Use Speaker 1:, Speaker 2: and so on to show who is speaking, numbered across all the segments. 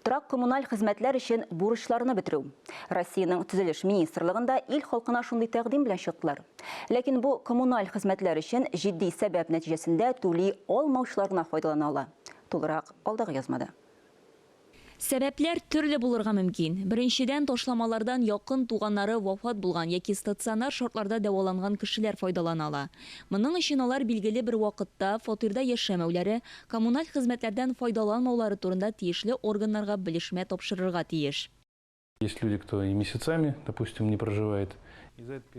Speaker 1: Торак-коммуналь хезмәтләр өчен бурычларны бетерү. Россиянең Төзелеш министрлыгында ил халкына шундый тәкъдим белән чыктылар. Ләкин бу коммуналь хезмәтләр өчен җитди сәбәп нәтиҗәсендә түли алмаучылар гына файдалана ала. Тулырак алдагы язмада.
Speaker 2: Сәбәпләр төрле булырга мөмкин. Беренчедән, ташламалардан якын туганнары вафат булган яки стационар шартларда дәваланган кешеләр файдалана ала. Моның өчен алар билгеле бер вакытта фатирда яшәмәүләре, коммуналь хезмәтләрдән файдаланмаулары турында тиешле органнарга белешмә тапшырырга тиеш.
Speaker 3: Есть люди, кто и месяцами, допустим, не проживает.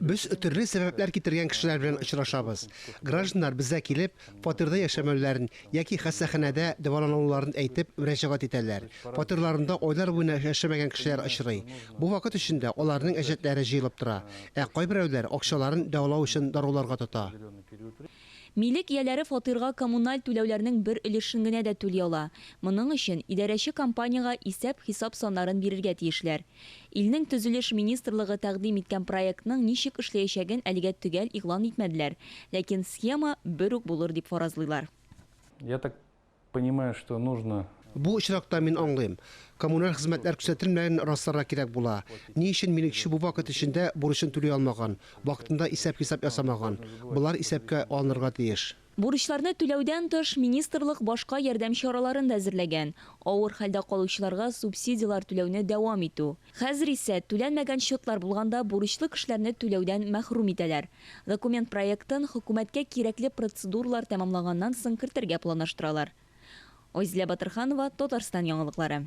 Speaker 4: Без төрле сәбәпләр китергән кешеләр белән очрашабыз. Гражданнар безгә килеп, фатирда яшәмәүләрен яки хастаханәдә дәвалануларын әйтеп, мөрәҗәгать итәләр. Фатирларында айлар буена яшәмәгән кешеләр очрый. Бу вакыт эчендә аларның әҗәтләре җыелып тора. Ә кайберәүләр акчаларын дәвалау өчен даруларга тота.
Speaker 2: Милек ияләре фатирга коммуналь түләүләрнең бер өлешен генә дә түли ала. Моның өчен идарәче компаниягә исәп-хисап саннарын бирергә тиешләр. Илнең Төзелеш министрлыгы тәкъдим иткән проектның ничек эшләячәген әлегә төгәл игълан итмәделәр, ләкин схема бер үк булыр дип фаразлыйлар.
Speaker 3: Я так Понимаю, что нужно.
Speaker 4: Бу очракта мин аңлыйм. Коммуналь хезмәтләр күрсәтелмәгәнен расларга кирәк була. Ни өчен милекче бу вакыт эчендә бурычын түли алмаган, вакытында исәп-хисап ясамаган? Болар исәпкә алынырга тиеш.
Speaker 2: Бурычларны түләүдән тыш, министрлык башка ярдәм чараларын да әзерләгән. Авыр хәлдә калучыларга субсидияләр түләүне дәвам итү. Хәзер исә, түләнмәгән счетлар булганда, бурычлы кешеләрне түләүдән мәхрүм итәләр. Документ проектын хөкүмәткә кирәкле процедуралар тәмамланганнан соң кертергә планлаштыралар. Айзилә Батырханова, Татарстан яңалыклары.